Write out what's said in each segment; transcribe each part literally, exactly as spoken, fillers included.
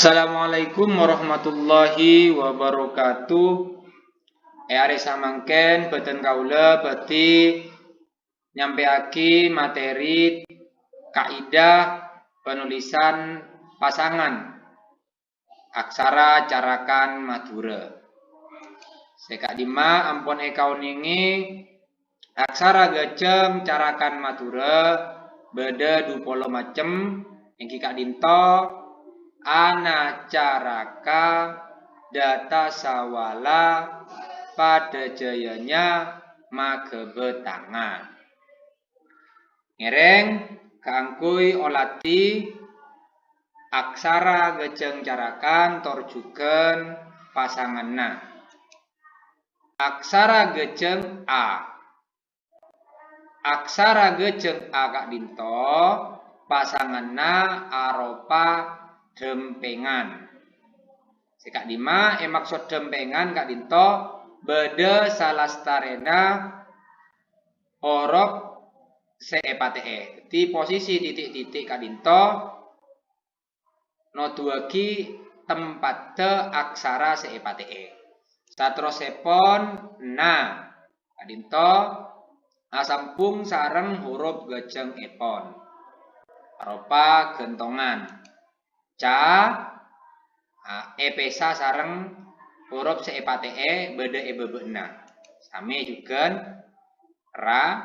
Assalamualaikum warahmatullahi wabarakatuh. È arè samangkèn bhâdhân kaulâ bhâdhi nyampèyaghi materi kaidah penulisan pasangan aksara carakan Madhurâ. Sè ka'dimma ampon èkaonèngè aksara ghâjhâng carakan Madhurâ bâdâ dhu polo macem, èngghi ka'dinto anacaraka, datasawala, padajayanya, maghâbâtanga. Ngèrèng kaangghuy olatè aksara ghâjhâng carakan tor jhughân pasanganna. Aksara ghâjhâng A. Aksara ghâjhâng A ka'dinto pasanganna aropa dhâmpèngan. Sè ka'dimma èmaksod dhâmpèngan ka'dinto bâdâ salastarèna horop sè èpatè'è. Dhâddhi, posisi titik-titik ka'dinto noduwâghi tempatta aksara sè èpatè'è. Saterrossèpon na, ka'dinto asambhung sareng horop ghâjhângngèpon. Aropa ghântongan. Ca, a, èpèsa sareng horop sè èpatè'è bâdâ è bâbâ'na. Samè jhughân ra,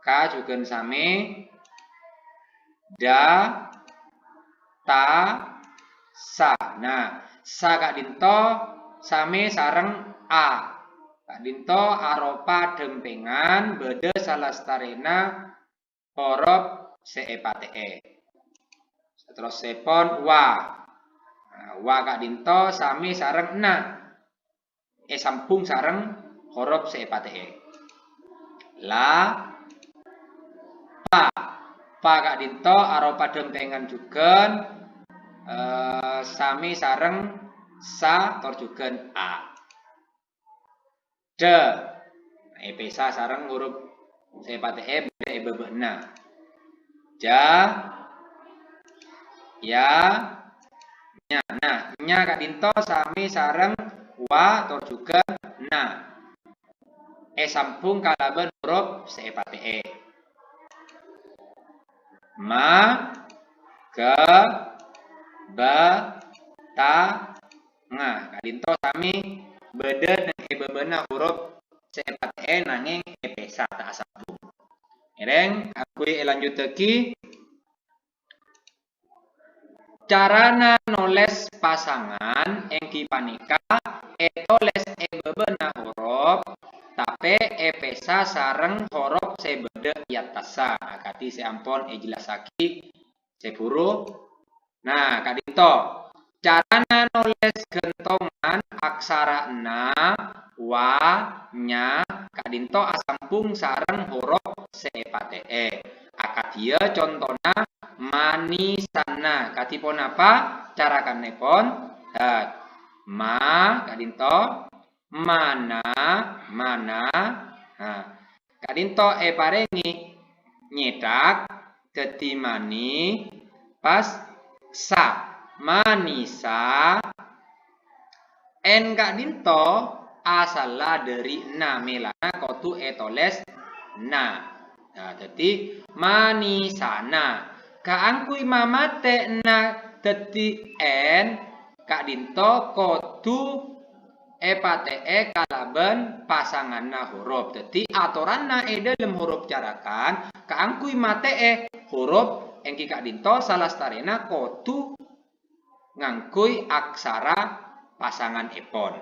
ka jhughân samè, da, ta, sa. Nah, sa ka'dinto samè sareng a. Ka'dinto aropa dhâmpèngan bâdâ salastarèna horop sè èpatè'è. Saterrossèpon wa. Nah, wa ka'dinto samè sareng na. Èsambhung sareng horop sè èpatè'è. La, pa. Pa ka'dinto aropa dhâmpèngan jhughân, eh, samè sareng sa tor jhughân a. Dâ. Èpèsa sareng horop sè èpatè'è bâdâ è bâbâ'na. Ja, ya, nya. Nah, nya ka'dinto samè sareng wa tor jhughân na. Èsambhung kalabân horop sè èpatè'è. Ma, ga, ba, ta, nga. Ka'dinto samè bâdâ neng è bâbâna horop sè èpatè'è nangèng èpèsa ta' asambhung. Ngèrèng, kaangghuy èlanjuttaghi. Carana nolès pasangan èngghi panèka ètolès è bâbâna horop, tapè èpèsa sareng horop sè bâdâ è attassa, akadhi sè ampon èjellassaghi sè buru. Nah, ka'dinto. Carana nolès ghântongan aksara na, wa, nya, ka'dinto asambhung sareng horop sè èpatè'è. Akadhiyâ contona manisana. Kadhi ponapa carakannèpon? Dâ. Ma, ka'dinto. Mana, mana. Nah, ka'dinto èparèngè nyèthak dhâddhi mani, pas sa. Manisa. N ka'dinto asalla dâri na, mèlana kodhu ètolès na. Nah, dhâddhi manisana. Kaangghuy mamatè na dhâddhi N, ka'dinto kodhu èpatè'è kalabân pasanganna horop. Dhâddhi, atoranna è dhâlem horop carakan, kaangghuy matè'è horop èngghi ka'dinto salastarèna kodhu ngangghuy aksara pasanganèpon.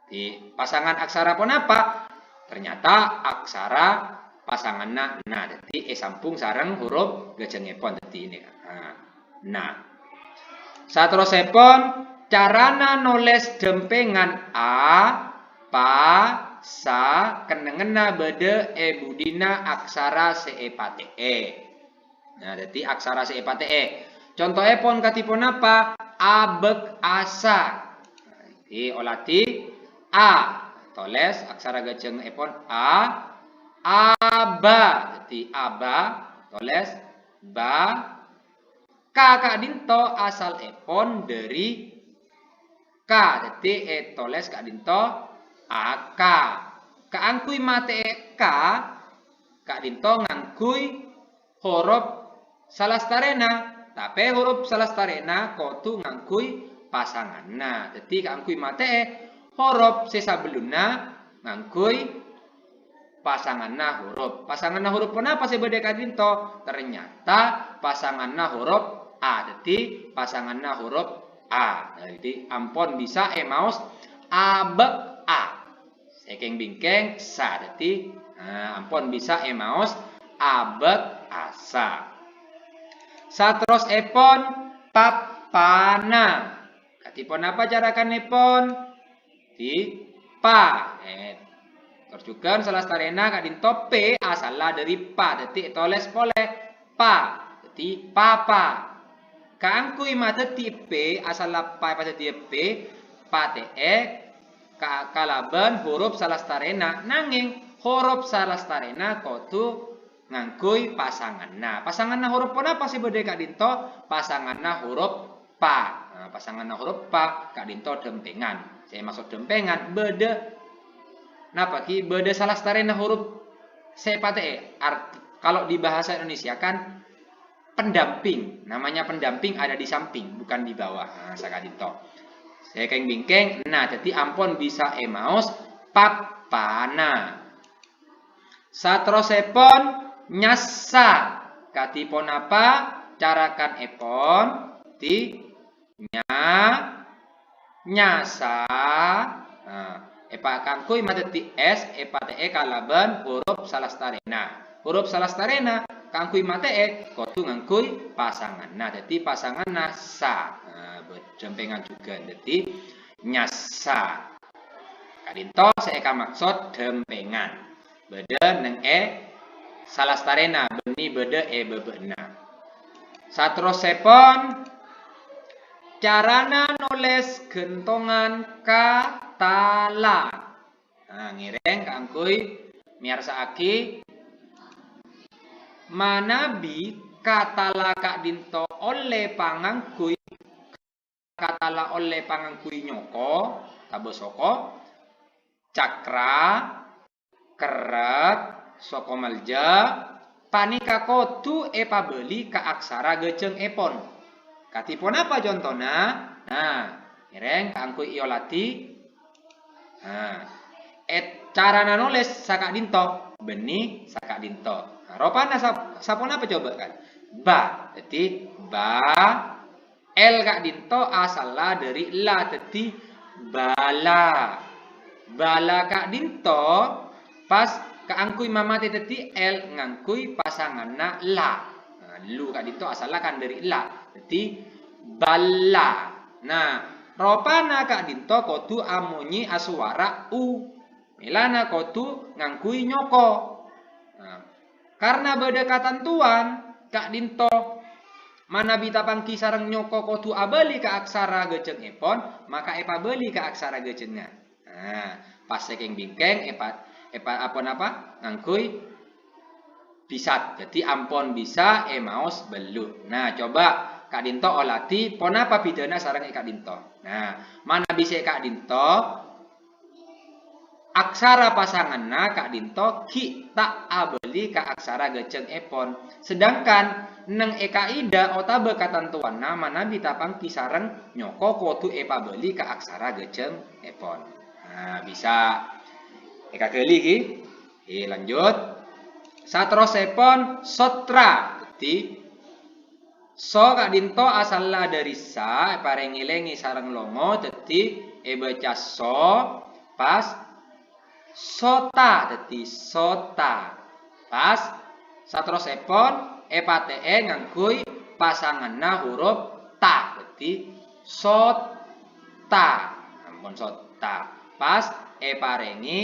Di pasangan aksara ponapa? Ternyata aksara pasanganna na. Dhâddhi èsambhung sareng horop ghâjhângngèpon. Dhâddhi ini, nah, na. Saterrossèpon, carana nolès dhâmpèngan a, pa, sa, kennengnganna bâdâ è budina aksara sè èpatè'è. Nah, dhâddhi aksara sè èpatè'è. Contoèpon kadhi ponapa? Abâk asa. Dhâddhi olatè a. Tolès aksara ghâjhângngèpon a. Aba. Dhâddhi aba. Tolès ba. Ka ka'dhinto asalèpon dhâri ka, dhâddhi ètolès ka'dhinto aka. Kaangghuy matè'è ka, ka'dhinto ngangghuy horop salastarèna, tapè horop salastarèna kodhu ngangghuy pasanganna. Dhâddhi kaangghuy matè'è horop sè sabellunna ngangghuy pasanganna horop. Pasanganna horop ponapa sè bâdâ è ka'dhinto? Ternyata pasanganna horop A. Dhâddhi pasanganna horop A. Dhâddhi ampon bisa èmaos abâ' a. Sè kèng-bingkèng sa. Dhâddhi, nah, ampon bisa èmaos abâ' a sa. Saterrossèpon, papana. Kadhi ponapa carakanèpon? Di pa. Eh, tor jhughân salastarèna ka'dhinto P asalla dhâri pa, dhâddhi ètolès polè pa. Dhâddhi papa. Kaangghuy madhâddhi P asalla pa èpadhâddhiyâ P, patè'è ka-, kalabân horop salastarèna, nangèng horop salastarèna kodhu ngangghuy pasanganna. Pasanganna horop ponapa sè bâdâ è ka'dhinto? Pasanganna horop pa. Nah, pasanganna horop pa ka'dhinto dhâmpèngan. Sè maksod dhâmpèngan, bâdâ napa ghi? Bâdâ salastarèna horop sè patè'è. Art-, kalau di bahasa Indonesia kan pendamping. Namanya pendamping ada di samping, bukan di bawah. Nah, saka'dhinto. Sè kèng-bingkèng, nah, dhâddhi ampon bisa èmaos papana. Saterrossèpon, nyassa. Kadhi ponapa carakanèpon? Di nya-, nyassa. Nah, èpa-, kaangghuy madhâddhi S, èpatè'è kalabân horop salastarèna. Horop salastarèna kaangghuy matè'è kodhu ngangghuy pasanganna. Dhâddhi pasanganna sa. Nah, bâ-, dhâmpèngan jhughân. Dhâddhi nyassa. Ka'dhinto sè èkamaksod dhâmpèngan. Bâdâ neng è salastarèna, bânnè bâdâ è bâbâ'na. Saterrossèpon, carana nolès ghântongan katala. Nah, ngèrèng kaangghuy mèyarsa'aghi manabi katala ka'dhinto ollè pangangghuy katala ollè pangangghuy nyoko, tabâ soko, cakra, kerrèt, soko malja, panèka kodhu èpabâli ka aksara ghâjhângngèpon. Kadhi ponapa contona? Nah, ngèrèng kaangghuy èolatè. Nah, è-, carana nolès saka'dhinto, bânnè saka'dhinto. Nah, ropana sa-, saponapa coba kan? Ba, dhâddhi ba, L ka'dhinto asalla dhâri la, dhâddhi bala. Bala ka'dhinto pas kaangghuy mamatè dhâddhi L ngangghuy pasanganna la. Nah, lu ka'dhinto asalla kan dhâri la, dhâddhi balla. Nah, ropana ka'dhinto kodhu amonyè asowara u. Mèlana kodhu ngangghuy nyoko. Nah, karna bâdâ katantowan ka'dhinto, manabi tapangghi sareng nyoko kodhu abâli ka aksara ghâjhângngèpon, maka èpabâli ka aksara ghâjhângnga. Nah, pas sè kèng-bingkèng èpa-, èpa-, apa-napa? Ngangghuy bisat. Dhâddhi ampon bisa èmaos bellu'. Nah, coba ka'dhinto olatè ponapa bidhâna sareng è ka'dhinto. Nah, manabi sè è ka'dhinto, aksara pasanganna ka'dhinto ghi' ta' abâli ka aksara ghâjhângngèpon. Sedangkan neng è kaidah otabâ katantowanna manabi tapangghi sareng nyoko kodhu èpabâli ka aksara ghâjhângngèpon. Nah, bisa èkaghâli ghi? Oke, lanjut. Saterrossèpon sotra. Dhâddhi, so ka'dhinto asalla dhâri sa, èparèngè lèngè sareng longo, dhâddhi èbâca so, pas sota, dhâddhi sota. Pas saterrossèpon èpatè'è ngangghuy pasanganna huruf ta, dhâddhi sotta. Ampon sotta. Pas èparèngè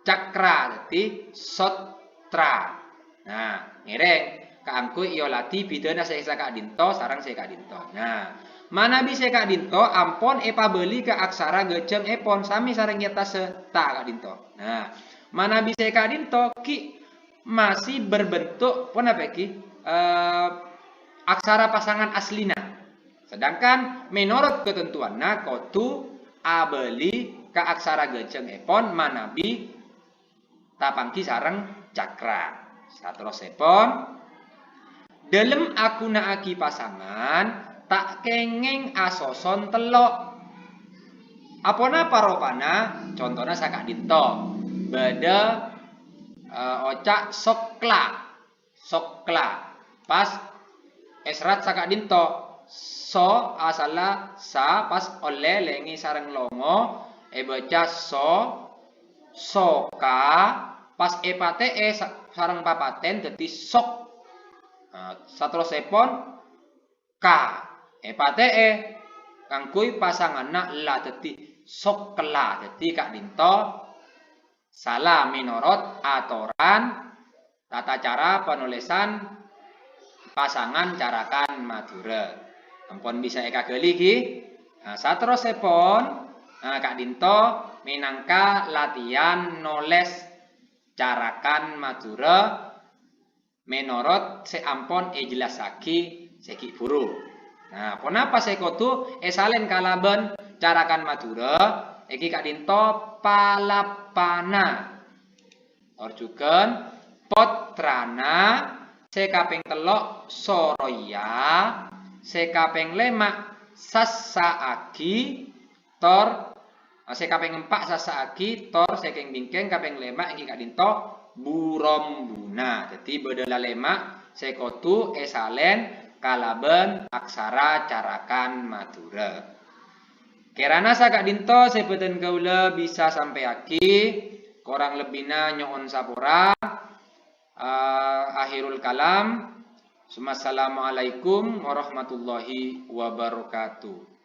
cakra, dhâddhi sotra. Nah, ngèrèng, kaangghuy èolatè bidhâna sè saka'dhinto sareng sè ka'dhinto. Nah, manabi sè ka'dhinto ampon èpabâli ka aksara ghâjhângngèpon, samè sareng è attassa ta ka'dhinto. Nah, manabi sè ka'dhinto ghi' masih berbentuk, ponapa ghi? Eh, aksara pasangan aslina. Sedangkan menorot ketentuanna kodhu abali ka aksara ghânjhângngèpon manabi tapangghi sareng cakra. Saterrossèpon, dhâlem aghunaaghi pasangan ta' kèngèng asoson tello'. Aponapa ropana? Contona saka'dinto. Bâdâ, eh, oca' sokla. Sokla. Pas èserrat saka'dinto. So asalla sa, pas ollè lèngè sareng longo èbâca so, soka, pas èpatè'è sa-, sareng papatèn dhâddhi sok. Nah, saterrossèpon ka èpatè'è kaangghuy pasanganna la dhâddhi sokla. Dhâddhi ka'dinto sala menorot atoran tata cara penulisan pasangan carakan Madhurâ. Ampon bisa èkaghâli, ghi? Nah, saterrossèpon, nah, ka'dinto mènangka latihan nolès carakan Madhurâ menorot sè ampon èjellassaghi sè ghi' bhuru. Nah, ponapa sè kodhu èsalèn kalabân carakan Madhurâ? Èngghi ka'dinto palappana. Tor jhughân, pottrana, sè kapèng tello' soroya, sè kapèng lèma' sassa'aghi, tor, sè kapèng empa' sassa'aghi, tor sè kèng-bingkèng kapèng lèma' èngghi ka'dinto burombuna. Dhâddhi bâdâ lalèma' sè kodhu èsalèn kalabân aksara carakan Madhurâ. Kèrana saka'dinto sè bâdhân kaulâ bisa sampèyaghi, korang lebbina nyo'on sapora. Ah, akhirul kalam. Assalamualaikum warahmatullahi wabarakatuh.